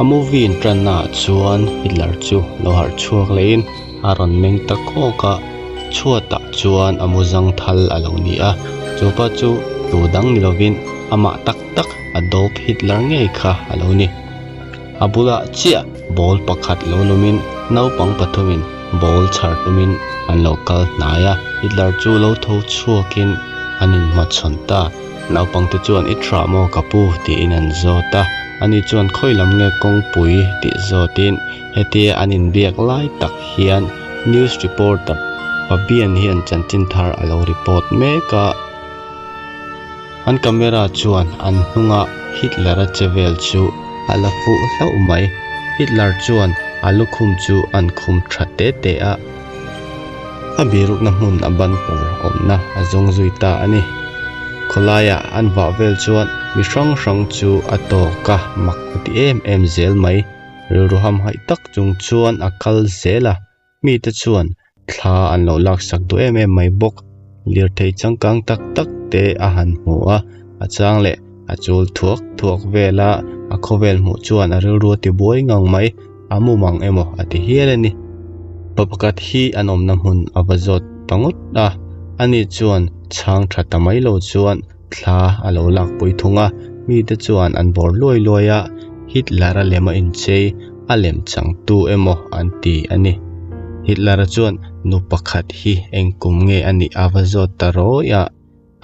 A movie in tanna ah chuan Hitler chu lo harh chhuak leh in a rawn meng ta kawk a, chhuat ah chuan a mu zang thal a lo ni a, chupa chu tu dang ni lovin amah tak tak Adolf Hitler ngei kha a lo ni. A bulah chiah ball pakhat lo lawmin naupang pathumin ball chhar tumin an lo kal hnai a, Hitler chu lo tho chhuakin an inhmachhawn ta. Naupangte chuan i tha maw ka pu tiin an zawt a, ani chuan khawi lam nge kawngpui tih zawtin hetia an inbiak lai tak hian news reporter Fabian hian chanchin thar a lo report mek a. An camera chuan an hnunga Hitler-a che vel chu a la fuh hlauh mai. Hitler chuan a lukhum chu an khum tha te te a, a birukna hmun a ban tur awmna a zawng zui ta a ni. Khawlaiah an vah vel chuan mi hrang hrang chu a tawk a, mak a ti em em zel mai. Rilru hamhaih tak chung chuan a kal zel a. Mite chuan thla an lo laksak duh em em mai bawk. Lirthei changkang tak tak te a han hmu a, a chang leh a chul thuak thuak vel a, a khawvel hmuh chuan a rilru a ti buai ngang mai, a mumang emaw a ti hial a ni. Pa pakhat hi an awmna hmun a va zawt ta ngawt a, ani chuan chhang tha ta mai lo chuan thla a lo lakpui thung a, mite chuan an bawr luai luai a, Hitler-a lem a inchei a lem changtu emaw an ti a ni. Hitler-a chuan nu pakhat hi eng kum nge a nih a va zawt ta rawih a,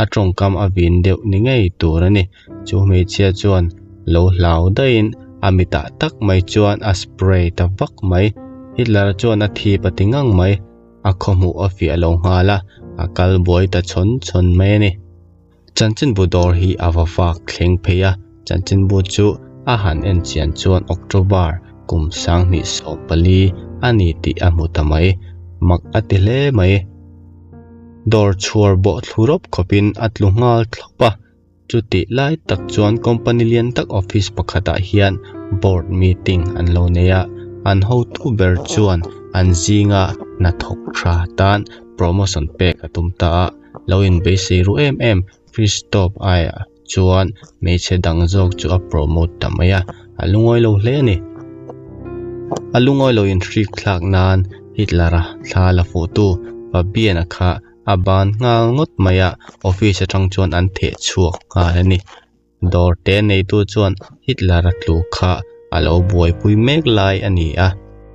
a tawngkam a vin deuh ni ngei tur a ni. Chu hmeichhia chuan lo hlau daihin a mitah tak mai chuan a spray ta vak mai. Hitler-a chuan a thip a ti ngang mai. A khawhmuh a fiah lo nghal a, a kal buai ta chhawn chhawn mai a ni. Chanchinbu dawr hi a va vak thleng phei a, chanchinbu chu a han en chian chuan October kum 2014 a ni tih a hmu ta mai, mak a ti hle mai. Dawr chhuar bawh thlu rawp khawpin a tlu nghal thlawp a, chutih lai tak chuan company lian tak office pakhatah hian board meeting an lo nei a, an hotu ber chuan an zinga hnathawk tha tan promotion pek a tum ta a. Lo inbeisei ru em em Christoph aiah chuan hmeichhe dang zawk chu a promote ta mai a, a lungawi lo hle a ni. A lungawi lo inhrik thlak nan Hitler-a thla la fuhtu Fabian-a kha a ban nghal ngawt mai a, office atang chuan an theh chhuak nghal a ni. Dawr te neitu chuan Hitler-a tlu kha a lo buaipui mek lai a ni a,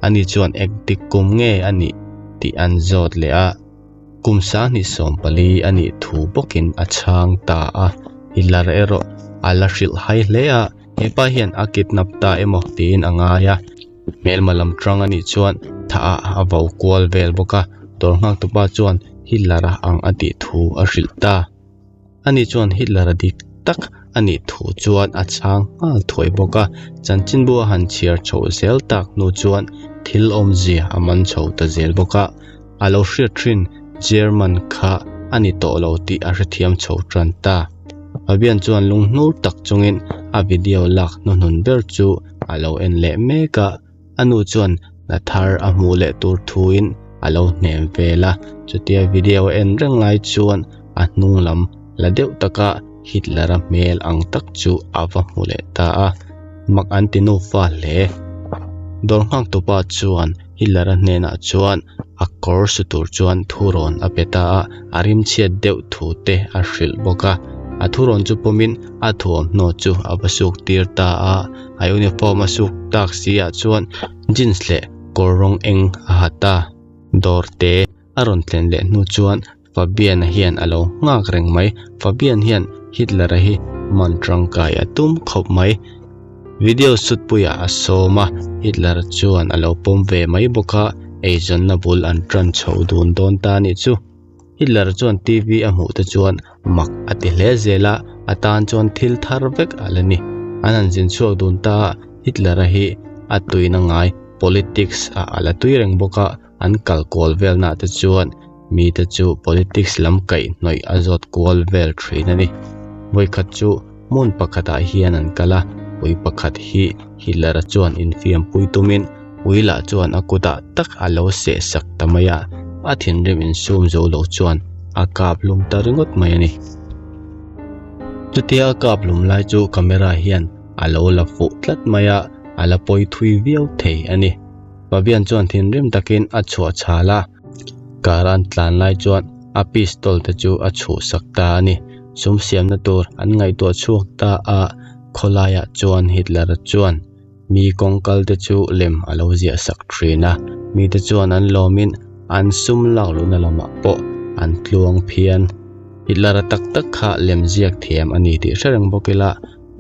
ani chuan engtik kum nge a nih tih an zawt leh a, kum 2014 a nih thu bawkin a chhang ta a. Hitler erawh a la hrilh hai hle a, hepa hian a kidnap ta emaw tiin a ngai a, hmelma lam tang a nih chuan thah ah a vo kual vel bawk a, dawr nghaktupa chuan Hitler-a ang a tih thu a hrilh ta. Ani chuan Hitler-a dik tak a nih thu chuan a chhang nghal thuai bawk a, chanchinbu a han chhiar chhoh zel tak hnu chuan thil awmzia a man chho ta zel bawk a, a lo hriat thin German kha a ni tawh lo tih a hrethiam chho tan ta. Fabian chuan lunghnur tak chungin a video lak hnuhnun ber chu a lo en leh mek a. A nu chuan hna thar a hmuh leh tur thuin a lo hnem vel a, chutia video a en reng lai chuan a hnung lam la deuh taka Hitler-a hmel ang tak chu a va hmu leh ta a, mak an ti nufa hle. Dawr nghak tupa chuan Hitler-a hnenah chuan a kawr su tur chuan thurawn a pe ta a, a rimchhiat deuh thu te a hrilh bawk a, a thurawn chu pawmin a thuamhnaw chu a va suk tir ta a. A uniform a suk tak si ah chuan jeans leh kawr rawng eng a ha ta. Dawr te a rawn thlen leh hnu chuan Fabian-a hian a lo nghak reng mai. Fabian hian Hitler-a hi man tangkai a tum khawp mai. Video shoot puiah a sawm a, Hitler-a chuan a lo pawm ve mai bawk a, eizawnna bul an tan chho dun dawn ta a nih chu. Hitler chuan TV a hmuh te chuan mak a ti hle zel a, a tan chuan thil thar vek a la ni. An han zin chhuak dun ta a, Hitler-a hi a tuina ngai politics ah a la tui reng bawk a, an kal kual velnaah te chuan mite chu politics lam kaihhnawih a zawt kual vel thin a ni. Vawikhat chu hmun pakhatah hian an kal a, ui pakhat hi Hitler-a chuan infiampui tumin ui lah chuan a kutah tak a lo seh sak ta mai a, a thinrim insum zo lo chuan a kap hlum ta ringawt mai a ni. Chutia a kap hlum lai chu camera hian a lo la fuh tlat mai a. a la pawi thui viau thei a ni. Fabian chuan thinrim takin a chhuah chhal a, car an tlan lai chuan a pistol te chu a chhuhsak ta a ni. Sum siamna tur an ngaihtuah chhuak ta a, khawlaiah chuan Hitler-a chuan mi kawngkal te chu lem a lo ziah sak thin a, mite chuan an lawmin an sum lak luhna lamah pawh an tluang phian. Hitler-a tak tak kha lem ziak thiam a ni tih hre reng bawk ila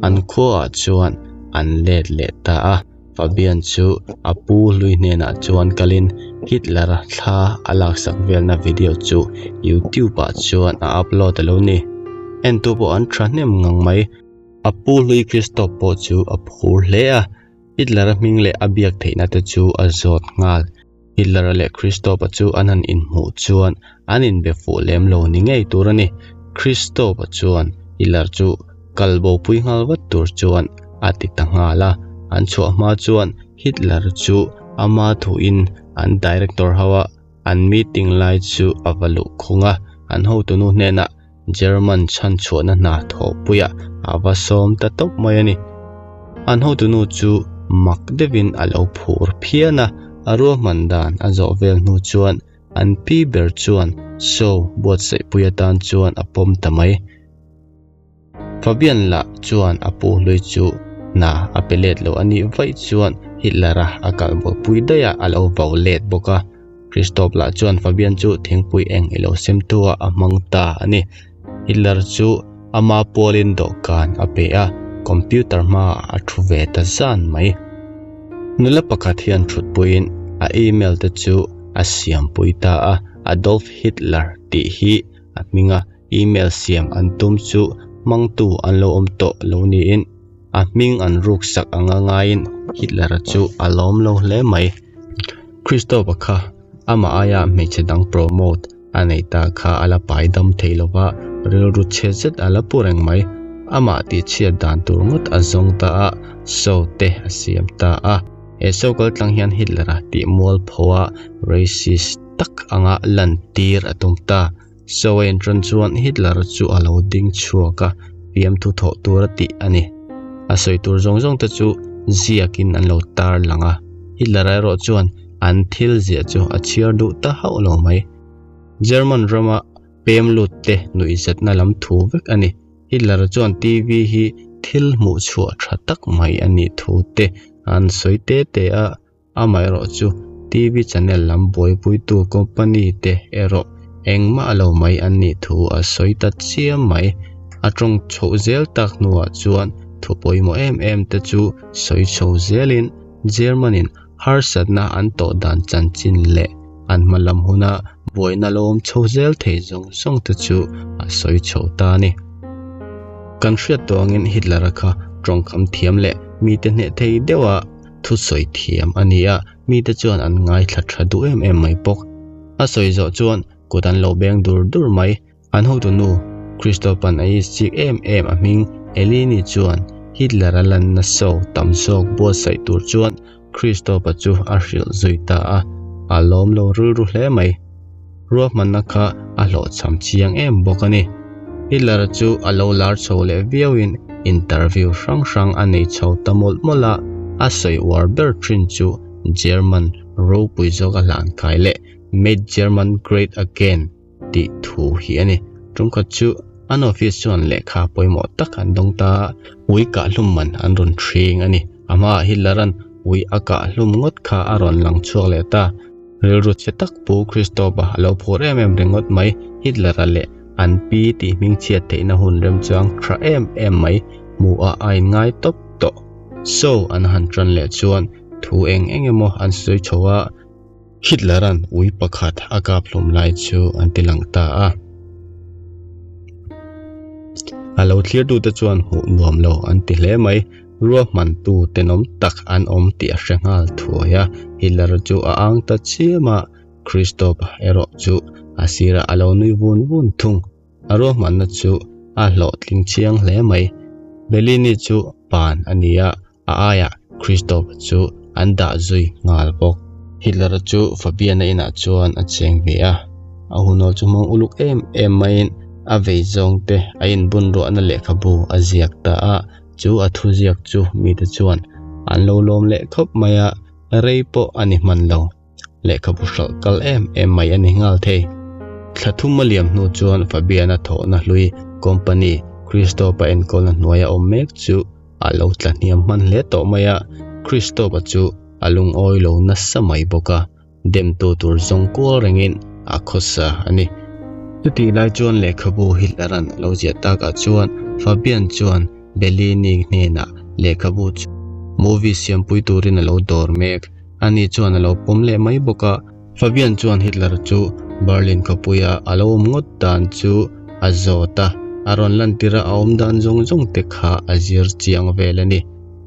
an khuaah chuan an let leh ta a. Fabian chu a pu hlui hnenah chuan kalin Hitler-a thla a laksak velna video chu YouTube-ah chuan a upload a lo ni. Entu pawh an thahnem ngang mai. A pu hlui Christoph pawh chu a phur hle a, Hitler-a hming leh a biak theihna te chu a zawt nghal. Hitler-a leh Christoph-a chu an han inhmuh chuan an inbe fuh lem lo ni ngei tur a ni. Christoph-a chuan Hitler chu kal bopui nghal vat tur chuan a ti ta nghal a. An chhuah hma chuan Hitler chu ama thuin an director ho a an meeting lai chu a va luh khung a, an hotunu hnenah German chhanchhuahna hna thawhpuiah a va sawm ta tawp mai a ni. An hotunu chu mak deuhin a lo phur phian a, a ruahman dan a zawh vel hnu chuan an pi ber chuan show buatsaihpui atan chuan a pawm ta mai. Fabian lah chuan a pu hlui chu hna a pe let lo a nih vaih chuan Hitler-a a kalbuaipui daih a, a lo vau let bawk a. Christoph lah chuan Fabian chu thingpui eng i lo sem tu ah a hmang ta a ni. Hitler chu ama pualin dawhkan a pe a, computer hmaah a thu ve ta zan mai. Nula pakhat hian thutpuiin a email te chu a siampui ta a, Adolf Hitler tih hi a hminga email siam an tum chu hmangtu an lo awm tawh lo niin a hming an ruksak anga ngaiin Hitler-a chu a lawm lo hle mai. Christoph-a kha amah aia hmeichhe dang promote a nei ta kha a la pai dam thei lo va, rilru chhe zet a la pu reng mai. Amah tihchhiat dan tur ngawt a zawng ta a, show te a siam ta a. He show kal tlang hian Hitler-a tih mualpho a racist tak anga lantir a tum ta. Show a intran chuan Hitler chu a lo ding chhuak a, fiamthu thawh tur a tih a ni. A sawi tur zawng zawng te chu ziakin an lo tar lang a, Hitler erawh chuan an thil ziah chu a chhiar duh ta hauh lo mai. German rama pem lut te nuihzatna lam thu vek a ni. Hitler chuan TV hi thil hmuh chhuah tha tak mai a nih thu te an sawi te te a. Amaherawhchu, TV channel lam buaipuitu company te erawh engmah lo mai an nih thu a sawi ta chiam mai. A tawng chhoh zel tak hnuah chuan thu pawimawh em em te chu sawi chho zelin German-in harsatna an tawh dan chanchin leh an hma lam huna buaina lo awm chho zel thei zawng zawng te chu a sawi chho ta a ni. Kan hriat tawh angin Hitler-a kha tawngkam thiam leh mite hneh thei deuha Thusawi thiam a ni a, mite chuan an ngaithla tha duh em em mai bawk. A sawi zawh chuan kut an lo beng dur dur mai. An hotu nu, Christoph-a'n a is chik em em a hming Eleni chuan Hitler-a lanna show tam zawk buatsaih tur chuan Christoph-a chu a hrilh zui ta a, a lawm lo rilru hle mai. Ruahmanna kha a hlawhchham chiang em bawk a ni. Hitler-a chu a lo lar chho leh viauin interview hrang hrang a nei chho ta mawlh mawlh a, a sawi uar ber thin chu German ropui zawk a hlan kai leh Made German Great Again tih thu hi a ni. Tumkhat chu an office chuan lehkha pawimawh tak an dawng ta a, ui kah hlum man an rawn ṭhing a ni. A hmaah Hitler-a'n ui a kah hlum ngawt kha a rawn lang chhuak leh ta. Rilru chhe tak Pu Christoph-a a lo phur em em ringawt mai, Hitler-a leh an pi tih hmingchhiat theihna hun remchang tha em em mai hmuh ah a inngai tawp tawh. Show an han tan leh chuan thu eng eng emaw an sawi chho a, Hitler-a'n ui pakhat a kap hlum lai chu an ti lang ta a. A lo thlirtute chuan hmuh nuam lo an ti hle mai. Ruahmantu tenawm tak an awm tih a hre nghal thuai a, Hitler chu a ang ta chiam a, Christoph erawh chu a sirah a lo nui vun vun thung. A ruahmanna chu a hlawhtling chiang hle mai. Bellini chu pan a ni a, a aiah Christoph chu an dah zui nghal bawk. Hitler chu Fabian-a inah chuan a cheng ve a, a hunawl chu hmang uluk em em maiin a vei zawng te a inbun ruahna lehkhabu a ziak ta a. Chu a thuziak chu mite chuan An lo lawm leh khawp mai a, rei pawh a ni hman lo. Lehkhabu hralh kal em em mai a ni nghal thei. Thla thum a liam hnu chuan Fabian-a thawhna hlui company Christoph-a enkawlna hnuaia awm mek chu a lo tla hniam hman hle tawh mai a, Christoph-a chu a lungawi lo nasa mai bawk a, demtu tur zawng kual rengin a khawsa a ni. Chutih lai chuan lehkhabu Hitler-a'n a lo ziah takah chuan Fabian chuan Bellini hnenah lehkhabu chu movie siampui turin a lo dawr mek. Ani chuan a lo pawm leh mai bawk a. Fabian chuan Hitler chu Berlin khawpuia a lo awm ngawt dan chu a zawt a, a rawn lantir a, a awm dan zawng zawng te kha a zir chiang vel a ni.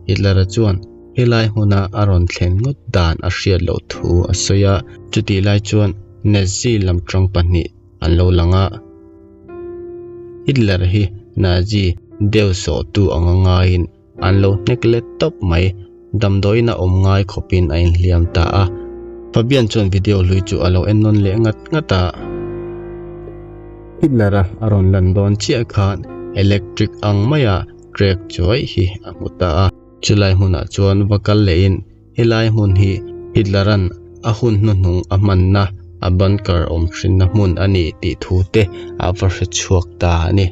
Hitler-a chuan helai hmuna a rawn thlen ngawt dan a hriat loh thu a sawi a. Chutih lai chuan Nazi lamtang pahnih an lo lang a. Hitler hi Nazi deu sawhtu anga ngaiin An lo hnek let tawp mai. Damdawiin a awm ngai khawpin a inhliam ta a. Fabian chuan video hlui chu a lo en nawn leh ngat ngat a. Hitler-a a rawn lan dawn chiah khan electric ang maia trek chuai hi a hmu ta a. Chulai hmunah chuan va kal lehin helai hmun hi Hitler-a'n a hun hnuhnung a hmanna a bunker awm hrinna hmun a ni tih thu te a va hre chhuak ta a ni.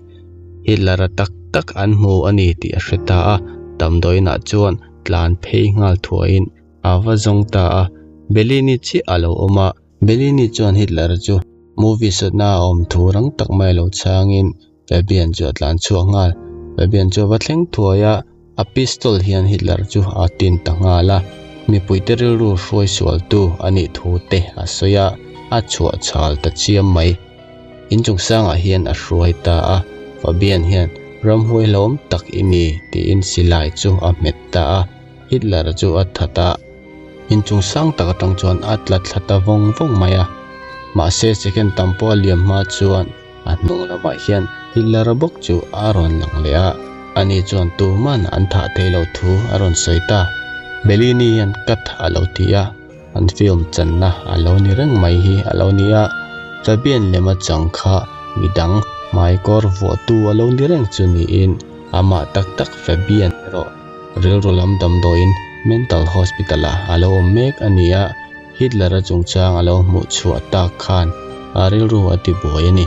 Hitler-a tak tak an hmu a ni tih a hre ta a, damdawiinah chuan tlan phei nghal thuaiin a va zawng ta a, Bellini chiah a lo awm a. Bellini chuan Hitler-a chu movie sawtna a awm thu rang tak mai lo chhangin Fabian chu a tlan chhuak nghal. Fabian chu a va thleng thuai a, a pistol hian Hitler chu a tin ta nghal a, mipuite rilru hruai sualtu a nih thu te a sawi a, a chhuah chhal ta chiam mai. Inchung sangah hian a hruai ta a, Fabian hian ramhuai hlauhawm tak i ni tiin silai chu a hmet ta a, Hitler chu a that a. Inchung sang tak atang chuan a tla thla ta vawng vawng mai a, mahse second tam pawh a liam hma chuan A hnung lamah hian Hitler bawk chu a rawn lang leh a, ani chuan tuman an thah theih loh thu a rawn sawi ta. Bellini hian cut a lo ti a, an film channa a lo ni reng mai hi a lo ni a, Fabian lema chang kha midang hmaikawr vuahtu a lo ni reng chu niin amah tak tak Fabian erawh rilru lam damdawiin mental hospital-ah a lo awm mek a ni a. Hitler-a chungchang a lo hmuh chhuah tak khan a rilru a ti buai a ni.